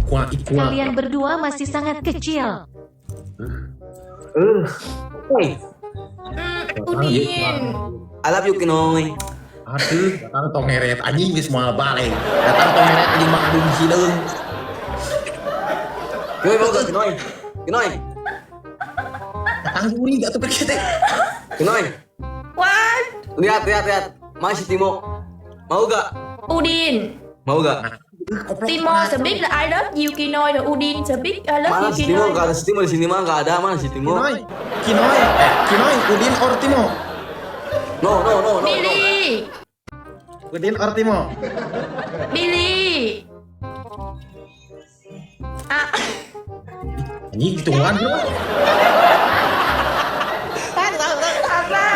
Ikwa ikwa. Kalian berdua masih sangat kecil. Hey, Udin. I love you Kinoy. Aduh, datang tong ngeret anjing geus moal balik. Datang tong ngeret anjing mah adung hideung. Kinoy mau gak Kinoy? Kinoy, Datang juri atuh pergi teh. Kinoy. What? Lihat, lihat, lihat. Masih Timo. Mau gak? Udin. Mau gak? Timo speak là I love you Kinoy rồi Udin speak I love Mana you si Timo? Kinoy. Gak ada si Timo di sini mah gak ada. Mana si Timo? Kinoy, Kinoy, eh Kinoy, Udin or Timo? No, no, no, no, no. Billy. Udin or Timo? Billy. À, Anjing ditungguan. apa?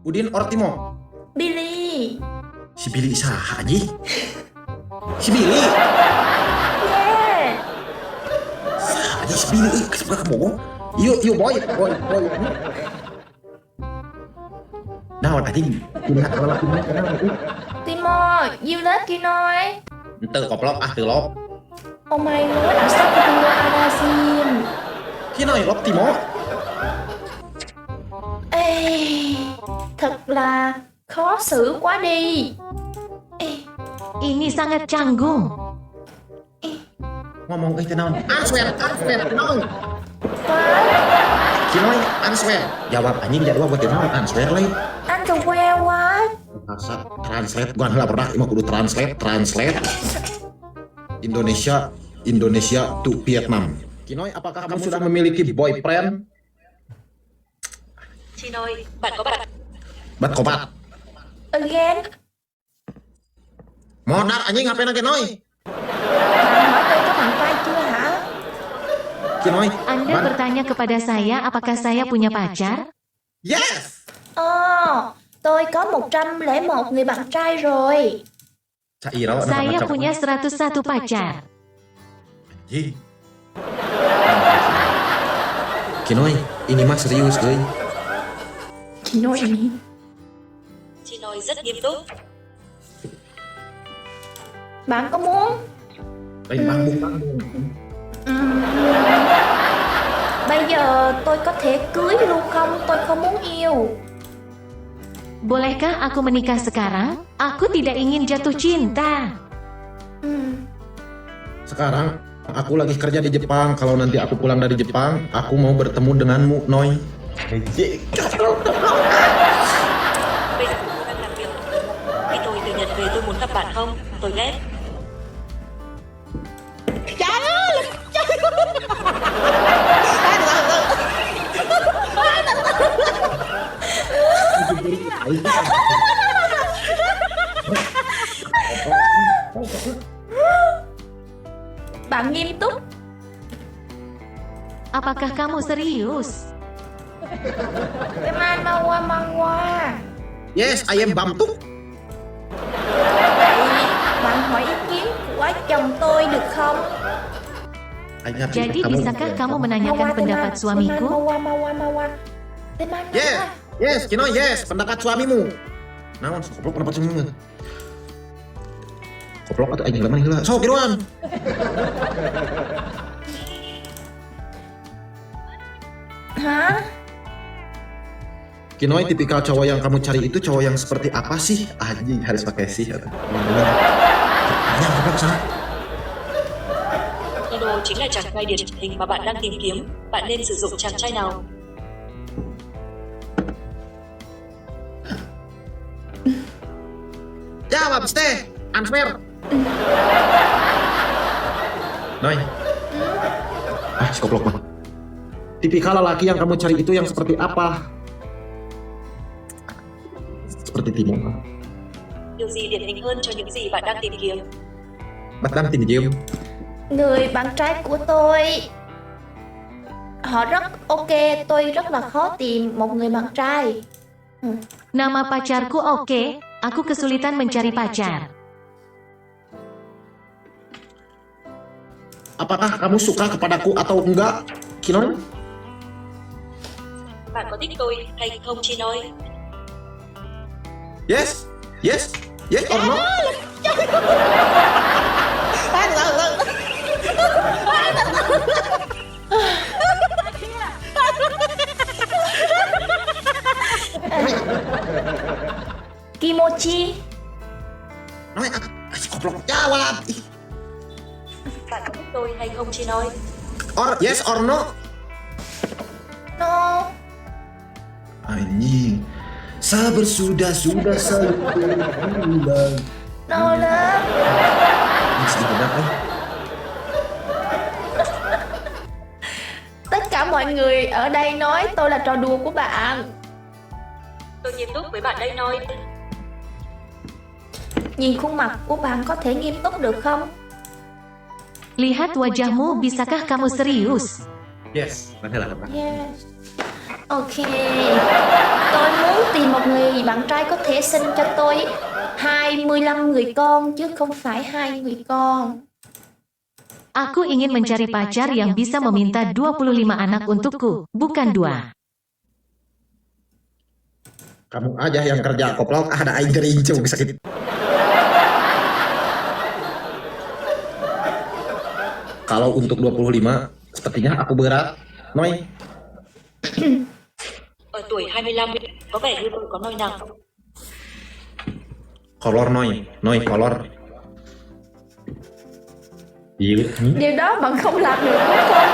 Udin or Timo? Billy. Si Billy saha anjing? Si Billy. Yeah. Saha anjing si Billy euy, geus bohong. Yuk, yuk boy, boy, boy. Naon anjing? Kumaha lalaki mah kenal euy. Timo, you love Kinoy? Henteu koplok ah teu lop. Oh my god, astagfirullahaladzim. Kinoy lop Timo. Ê, thật là khó xử quá đi. Ê, Ini sangat canggung. Ngomong euy teh naon? Answer, answer naon? What? Kinoy answer. Jawab anjing jawab buat naon answer lain. Underwear what? Bahasa translate gua heula pernah imah kudu translate, translate. Indonesia, Indonesia to Vietnam. Kinoy, apakah kamu sudah memiliki boyfriend? Chinoy, bạn có bạn Bat kopat. Again? Modar anjing HP na Kinoy. Bạn hỏi tôi có bạn trai chưa hả? Kinoy. Anda bertanya kepada saya apakah saya punya pacar? Yes. Ờ, tôi có 101 người bạn trai rồi. Caira, Saya punya 101 pacar. Anjing. Kinoy, ini mah serius euy. Kinoy ini. Chinoy rất nghiêm túc. Bạn có muốn Lain banggung banggung. Bây giờ tôi có thể cưới luôn không? Tôi không muốn yêu. Bolehkah aku menikah sekarang? Aku tidak ingin jatuh cinta. Sekarang aku lagi kerja di Jepang. Kalau nanti aku pulang dari Jepang, aku mau bertemu denganmu, Noy. Anjing. Bây giờ tôi đang làm việc. Khi tôi từ Nhật về tôi muốn gặp bạn không? Tôi ghét. Bạn nghiêm túc. Apakah kamu serius? Teman mau qua mau qua. Yes, I am bamtuk. Vậy bạn hỏi ý kiến của chồng tôi được không? Jadi bisakah kamu menanyakan pendapat suamiku? Mau qua mau qua mau qua. Teman mau Yes, qua. yes, Kinoy, yes, pendapat suamimu. Naon, goblok pendapat suamimu. Goblok atuh aing heula heula. Sok kiruan. Hả? Kinoy, tipikal cowok yang kamu cari itu cowok yang seperti apa sih? Anjing harus pakai sih atau. Tanya goblok sana. Kino chính là chàng trai điển hình mà bạn đang tìm kiếm. Bạn nên sử dụng chàng trai nào? Jawab teh, answer. Noy. Ah, si goblok mah. Tipikal lelaki yang kamu cari itu yang seperti apa? Seperti Timo. Điều gì điển hình hơn cho những gì bạn đang tìm kiếm? Bạn đang tìm kiếm. Người bạn trai của tôi họ rất ok, tôi rất là khó tìm một người bạn trai. Nama pacarku oke, aku kesulitan mencari pacar. Apakah kamu suka kepadaku atau enggak, Kinoy? Bạn có thích tôi hay không Chinoy? Yes, yes, yes or no? Kimochi. Nói ah, si goblok jawab. Ih. Bạn có thích tôi hay không Chinoy? Or yes or no? No. Anjing. Sabar sudah selalu bilang. No love. Ini sedih benar, eh. Tất cả mọi người ở đây nói tôi là trò đùa của bạn. Tôi nghiêm túc với bạn đây Noi. Nhìn khuôn mặt của bạn có thể nghiêm túc được không? Lihat wajahmu, bisakah kamu serius? Yes, mana lah. Yes. Ok. Tôi muốn tìm một người bạn trai có thể sinh cho tôi 25 người con chứ không phải hai người con. Aku ingin mencari pacar yang bisa meminta 25 anak untukku, bukan dua. Kamu aja yang kerja koplok, ada aing jerincung sakit. Kalau untuk 25, sepertinya aku berat. Noi, Ở tuổi 25, có vẻ như tôi có nôi nặng. Kolor Noi, Noi kolor. Iya, Điều đó bạn không làm được đúng không?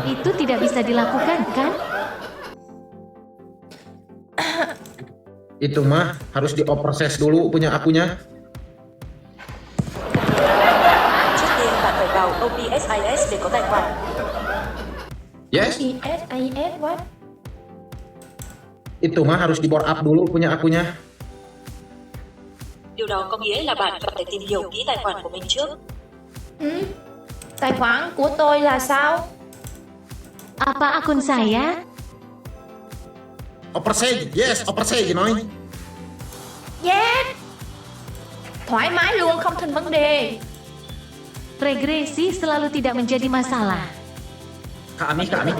Itu tidak bisa dilakukan, kan? Itu mah harus dioproses dulu punya akunya. Trước tiên bạn phải vào OPSIS để có tài khoản. Yes, I S I S what? Itu mah harus di bore up dulu punya akunya. Điều đó có nghĩa là bạn phải tìm hiểu kỹ tài khoản của mình trước. Ừ. Tài khoản của tôi là sao? Apa akun saya? Opersage, yes, opersage Noi. Yes. Thoải mái luôn, không thành vấn đề. Regresi selalu tidak menjadi masalah. Kami, kami.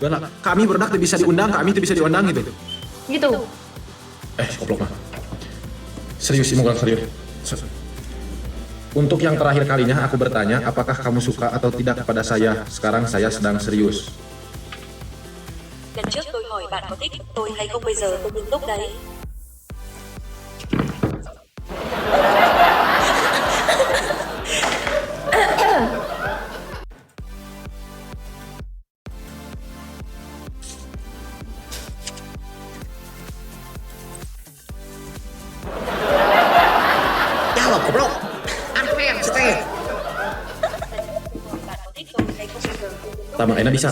Benar, kami berdak tuh bisa diundang, kami tuh bisa diundang gitu. Gitu. Eh, goblok mah. Serius, ini bukan serius. Untuk yang terakhir kalinya aku bertanya, apakah kamu suka atau tidak kepada saya? Sekarang saya sedang serius. Lần trước tôi hỏi bạn có thích tôi hay không, bây giờ tôi nghiêm túc đấy. Jawab, goblok. Unfair, sih. Bạn có thích tôi hay không, bây giờ tôi nghiêm túc. Tama, enak bisa.